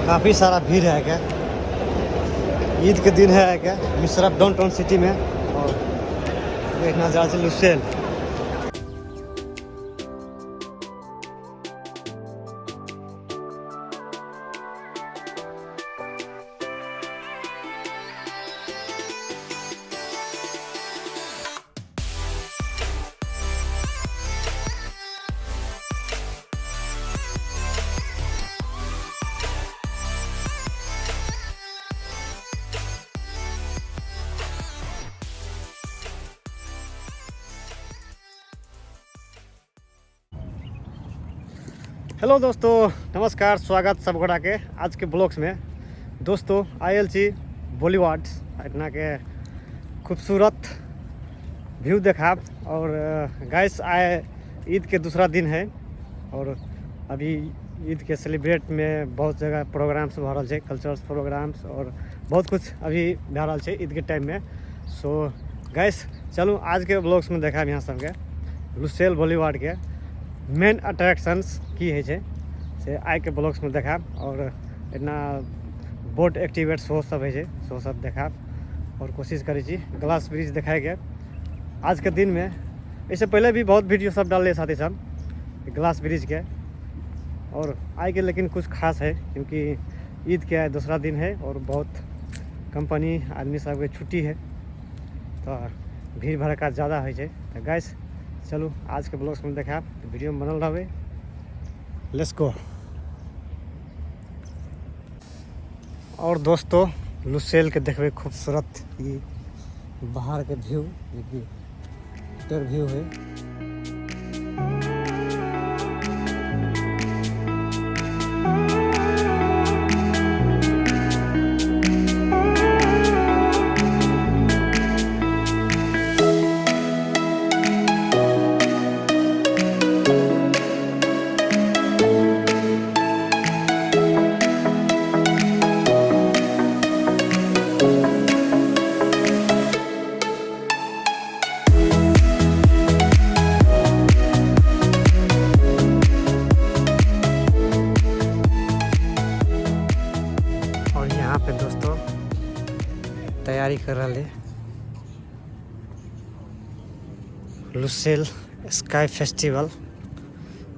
काफ़ी सारा भीड़ है क्या। ईद के दिन है क्या मिश्रफ डाउनटाउन सिटी में। और देखना जा रहा लुसेल। हेलो दोस्तों, नमस्कार, स्वागत सब गोटा के आज के ब्लॉग्स में। दोस्तों आयल छी बॉलीवुड इतना के खूबसूरत व्यू देखाब। और गाइस आए ईद के दूसरा दिन है और अभी ईद के सेलिब्रेट में बहुत जगह प्रोग्राम्स भऽ रहल छै, कल्चरल प्रोग्राम्स और बहुत कुछ अभी भए रहल छै ईद के टाइम में। सो गाइस चलू आज के ब्लॉग्स में देखाब यहाँ सबके लुसेल बॉलीवुड के मेन अट्रैक्शंस की होइ छै से आइ के ब्लॉग्स में देखाब। और एना बोट एक्टिवेट शो सब होइ छै, शो सब देखाब। और कोशिश करै छी ग्लास ब्रिज देखाइके आज के दिन में। एहिसँ पहले भी बहुत वीडियो सब डालले साथी सब ग्लास ब्रिज के, और आइ के लेकिन कुछ खास है क्योंकि ईद के दूसरा दिन है और बहुत कंपनी आदमी सबके छुट्टी है तो भीड़ भड़का ज़्यादा होइ छै। तो गाइस चलू आज के ब्लॉग्स में देखाब, वीडियो में बनल रहबै। Let's go. और दोस्तों लुसेल के देखबै खूबसूरत ई बाहर के व्यू, जे व्यू है। और यहाँ पे दोस्तों तैयारी कर रहा है लुसेल स्काई फेस्टिवल,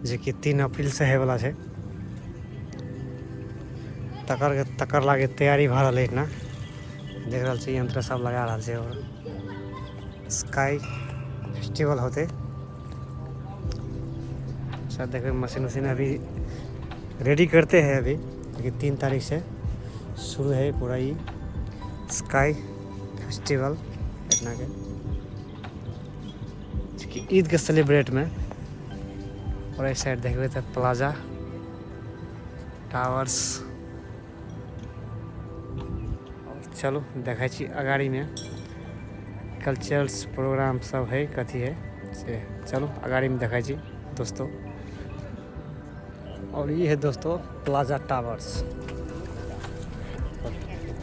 जे कि 3 अप्रैल से है वाला है। तकर तकर लागे तैयारी भऽ रहल है। इतना देख रहल छी यंत्र सब लगा रहल छै और स्काई फेस्टिवल होते। शायद देखबै मशीन उशीन अभी रेडी करते हैं अभी, लेकिन 3 तारीख से शुरू है पूरा ये स्काई फेस्टिवल इतना के ईद के सेलिब्रेट में। और इस साइड देखबे तो प्लाजा टावर्स। और चलू देखै छी अगाड़ी में कल्चरल्स प्रोग्राम सब है, कथी है से चलू अगाड़ी में देखै छी दोस्तों। और ये है दोस्तों प्लाजा टावर्स।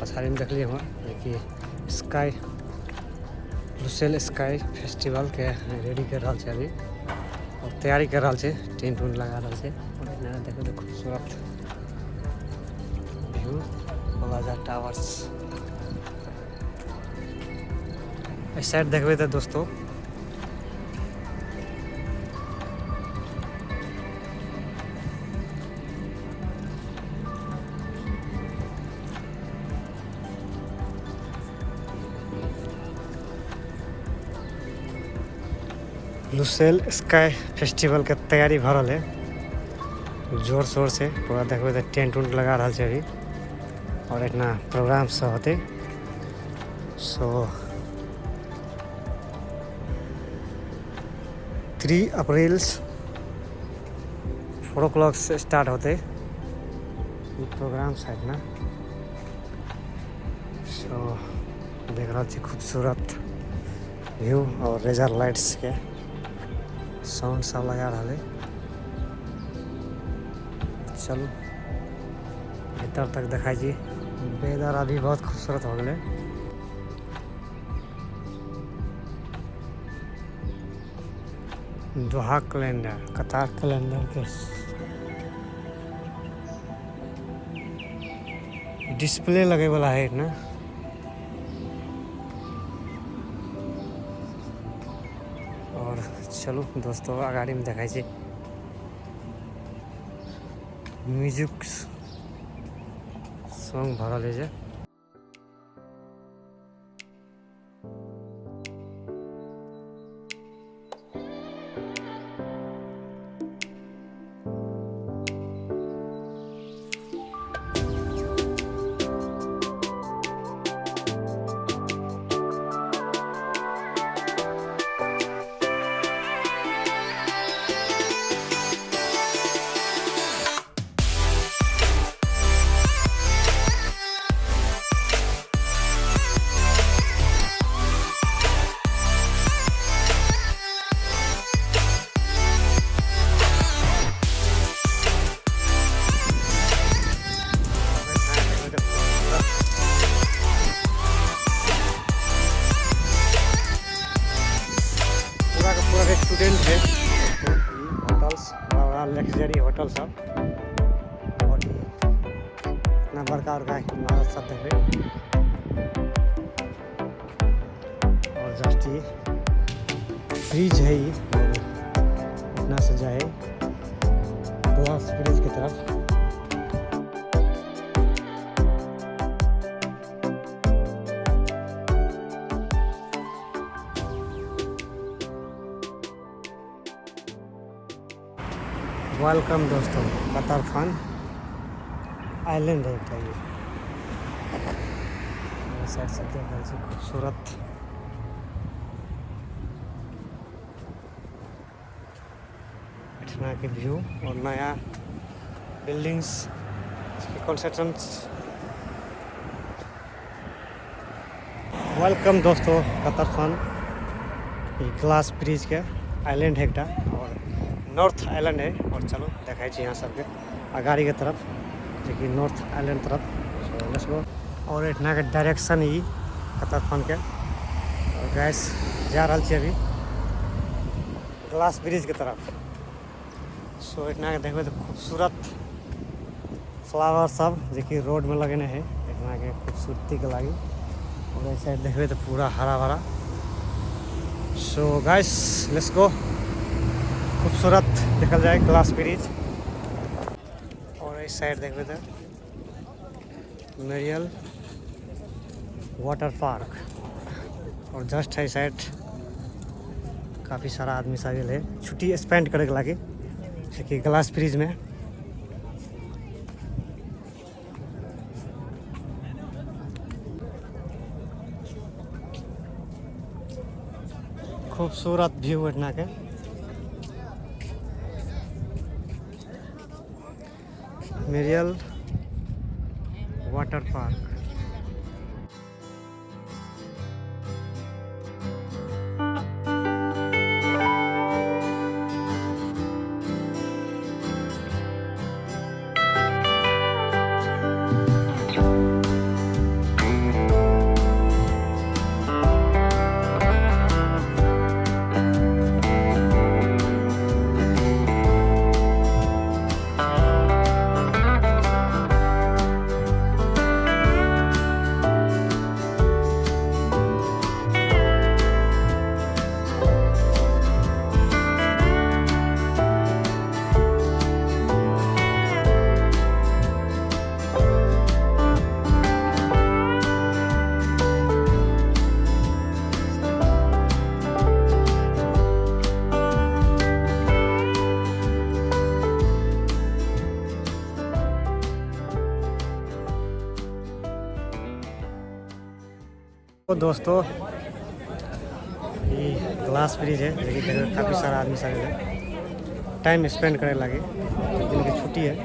पछाड़ी में देखलिए हम कि स्काई लुसेल स्काई फेस्टिवल के रेडी कर रहल छै अभी और तैयारी कर रहल छै, टेंट उंट लगा रहल छै। और एना देखो तो खूबसूरत व्यू प्लाजा टावर्स। इस साइड देखबे तो दोस्तों लुसेल स्काई फेस्टिवल के तैयारी भऽ रहल है जोर शोर से। पूरा देखबै तऽ टेंट उंट लगा रहल छै अभी और इतना प्रोग्राम सब होते। सो 3 अप्रैल 4 o'clock से स्टार्ट होते ई प्रोग्राम शायद ना। सो देख रहल छी खूबसूरत व्यू और रेजर लाइट्स के साउंड सब लगा रहल है। चलू भीतर तक देखाई छी। वेदर अभी बहुत खूबसूरत हो गए। दोहा कैलेंडर, कतार कैलेंडर के डिस्प्ले लगे वाला है ना। और चलू दोस्तों अगाड़ी में देखै छी म्यूजिक सॉन्ग भरल है जे। पूरा का पूरा रेस्टोरेंट है, होटल्स, बड़ा बड़ा लग्जरी होटल सब, और इतना बड़का बड़का इमारत सब देखबै। और जस्ट ई ब्रिज है, और इतना से जाए ग्लास ब्रिज की तरफ। Welcome दोस्तों, कतर फन आइलैंड है एकटा ये। साइड से देख रहल छी खूबसूरत एठना के व्यू और नया बिल्डिंग्स के कंस्ट्रक्शन। Welcome दोस्तों, कतर फन ई ग्लास ब्रिज के आइलैंड है एकटा और नॉर्थ आइलैंड है। और चलो देखै छी यहाँ सबके अगाड़ी के तरफ, जेकि नॉर्थ आइलैंड तरफ। सो let's go. और एठना के डायरेक्शन ई कतर फन के। और गैस जा रहल छी अभी ग्लास ब्रिज के तरफ। सो एठना के देखबै तऽ खूबसूरत फ्लावर सब जेकि रोड में लगेने है एठना के खूबसूरती के लागी। और एहि साइड देखबै तऽ पूरा हरा भरा। सो गाइस let's go, खूबसूरत देखल जाए ग्लास ब्रिज। और इस साइड देखबै तऽ मेरियल वाटर पार्क। और जस्ट है साइड काफ़ी सारा आदमी सब आयल है छुट्टी स्पेंड करे के लागी कि ग्लास ब्रिज में। खूबसूरत व्यू एठना के। मेरियल वाटर पार्क। तो दोस्तों ये ग्लास ब्रिज है, लेकिन काफ़ी सारा आदमी सब है टाइम स्पेंड करे लगे, दिन की छुट्टी है।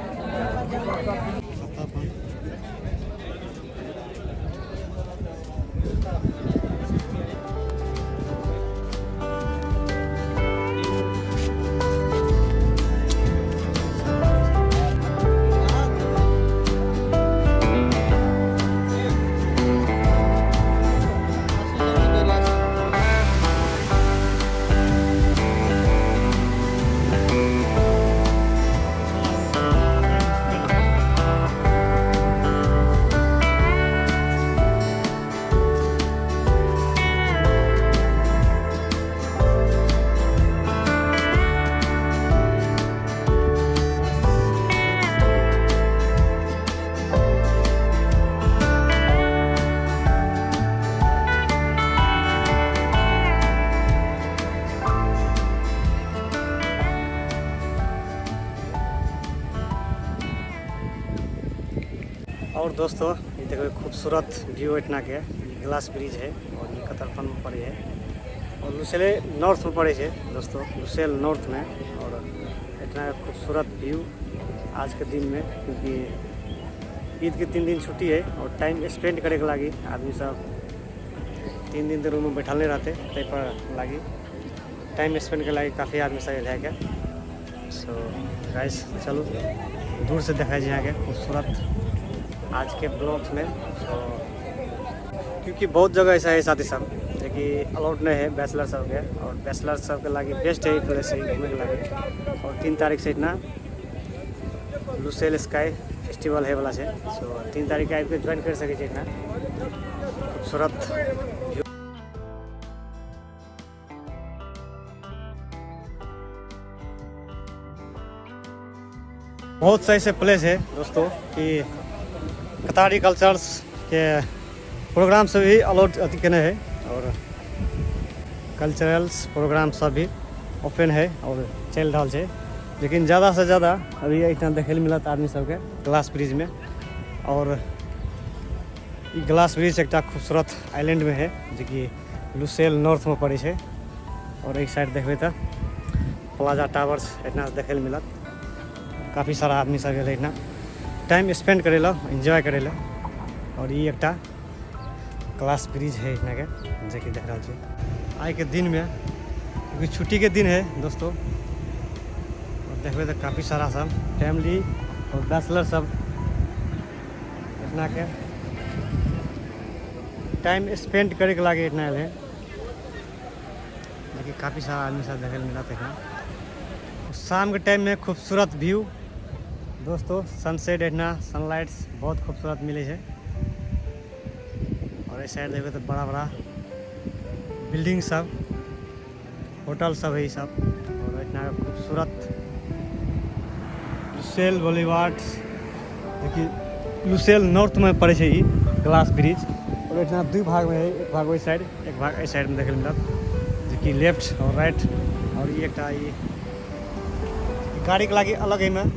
और दोस्तों ये देखो खूबसूरत व्यू एहिठिना के ग्लास ब्रिज है और ये कतरपन में पड़े है और लुसेले नॉर्थ में पड़े है दोस्तों, लुसेल नॉर्थ में। और इतना खूबसूरत व्यू आज के दिन में, क्योंकि ईद के 3 दिन छुट्टी है और टाइम स्पेंड करे के लागी आदमी सब 3 दिन तो रूम में बैठल नहीं रहते, तै पर लागी टाइम स्पेंड के लागी काफ़ी आदमी सब है के। सो गाइस चलो दूर से देखा जी यहाँ के खूबसूरत आज के ब्लॉग्स में। सो क्योंकि बहुत जगह ऐसा है साथी सब जो कि अलाउड नहीं है बैचलर सबके, और बैचलर सबके लागी बेस्ट है प्लेस है घूमे के लागी। और 3 तारीख से इतना लुसेल स्काई फेस्टिवल है वाला है। सो 3 तारीख के आबि के ज्वाइन कर सकै छी इतना खूबसूरत। बहुत सही से प्लेस है दोस्तों कि कतारी कल्चर्स के प्रोग्राम सब भी अलाउड अथी केने है और कल्चरल्स प्रोग्राम सब भी ओपन है और चल रहा है। लेकिन ज़्यादा से ज़्यादा अभी एहिठाम देखै लए मिलत आदमी सबके ग्लास ब्रिज में। और ई ग्लास ब्रिज एकटा खूबसूरत आइलैंड में है जो कि लुसेल नॉर्थ में पड़े है। और एक साइड देखबै तऽ प्लाजा टावर्स एहिठिना देखै लए मिलत। काफ़ी सारा आदमी सब गेल एहिठिना टाइम स्पेंड करै लए, एन्जॉय करै लए। और ई एकटा ग्लास ब्रिज है एहिठिना के जे कि देख रहल छी आइ के दिन में, क्योंकि छुट्टी के दिन है दोस्तों। और देखबै तऽ काफ़ी सारा सब फैमिली और बैचलर सब एहिठिना के टाइम स्पेंड करे के लागे एहिठिना आयल है। देखिए काफ़ी सारा आदमी सब देखे मिलत है। शाम के टाइम में खूबसूरत व्यू दोस्तों, सनसेट एहिठिना सनलाइट्स बहुत खूबसूरत मिले है। और इस साइड देखो तो बड़ा बड़ा बिल्डिंग सब, होटल सब है सब। और इतना खूबसूरत लुसेल बोलीवार्ड देखिए लुसेल नॉर्थ में पड़े है ग्लास ब्रिज। और इतना 2 भाग में है, एक भाग ओहि साइड एक भाग एहि साइड में देखे मिलत, जो कि लेफ्ट और राइट। और ये एकटा ई गाड़ी के लागी अलग है में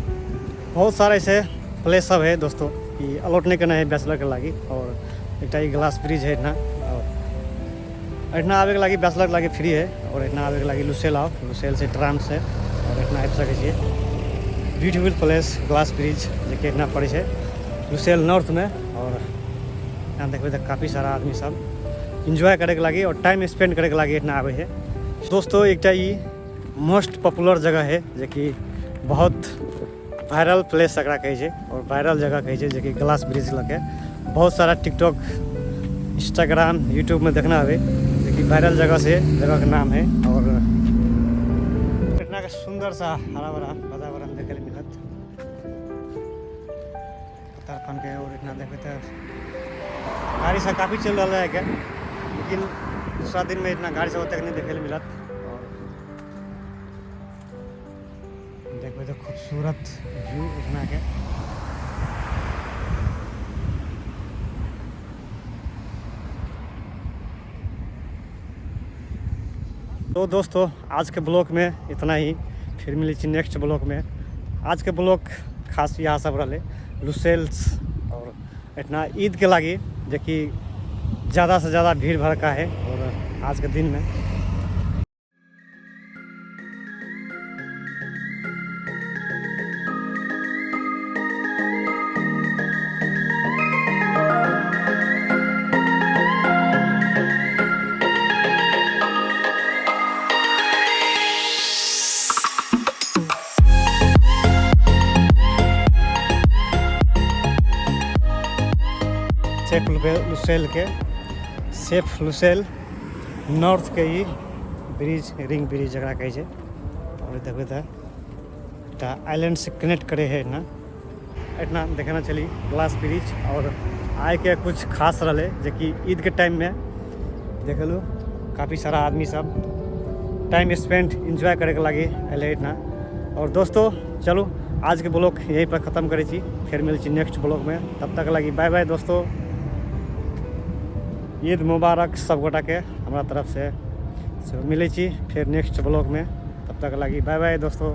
बहुत सारा ऐसे प्लेस सब है दोस्तों कि अलॉट नहीं करना है बैचलर के लागी। और एकटा ई ग्लास ब्रिज है इतना, और इतना आवे के लागी बैचलर के लागी फ्री है। और इतना आवे के लागी लुसेल आओ, लुसेल से ट्राम से और इतना आबि सकै छियै। ब्यूटीफुल प्लेस ग्लास ब्रिज जे कि इतना पड़े है लुसेल नॉर्थ में। और यहाँ देखबै तऽ काफ़ी सारा आदमी सब एन्जॉय करे के लागी और टाइम स्पेंड करे के लागी इतना आबै है दोस्तों। एकटा ई मोस्ट पॉपुलर जगह है जे कि बहुत वायरल प्लेस एकरा कहै छै और वायरल जगह कहै छै, जे कि ग्लास ब्रिज लगे बहुत सारा टिकटॉक इंस्टाग्राम यूट्यूब में देखना है जे कि वायरल जगह से जगह के नाम है। और इतना के सुंदर सा हरा भरा वातावरण देखे ले मिलत उत्तराखंड के। और इतना देखते तो गाड़ी से काफ़ी चल रहा है क्या, लेकिन दूसरा दिन में इतना गाड़ी से ओतेक नहीं देखे ले मिलत। और देखते तो खूबसूरत व्यू इतना के। तो दोस्तों आज के ब्लॉग में इतना ही, फिर मिले छी नेक्स्ट ब्लॉग में। आज के ब्लॉग खास यहाँ सब रहे लुसेल्स और इतना ईद के लागी जो कि ज़्यादा से ज़्यादा भीड़ भड़का है। और आज के दिन में सेफ लुसेल के सेफ लुसेल नॉर्थ के ई ब्रिज रिंग ब्रिज जकरा कहै छै। और देखबै तऽ एकटा आइलैंड से कनेक्ट करे है ना एतना देखना चली ग्लास ब्रिज। और आइ के कुछ खास रहलै जे कि ईद के टाइम में देखलू काफ़ी सारा आदमी सब टाइम स्पेंड एन्जॉय करे के लागी अयलै एहिठिना। और दोस्तों चलू आज के ब्लॉग यहीं पर खत्म करै छी, फिर मिलै छी नेक्स्ट ब्लॉग में। तब तक लागी बाय बाय दोस्तों, ईद मुबारक सब गोटा के हमरा तरफ से। सो मिलै छी फिर नेक्स्ट ब्लॉग में, तब तक लागी बाय बाय दोस्तों।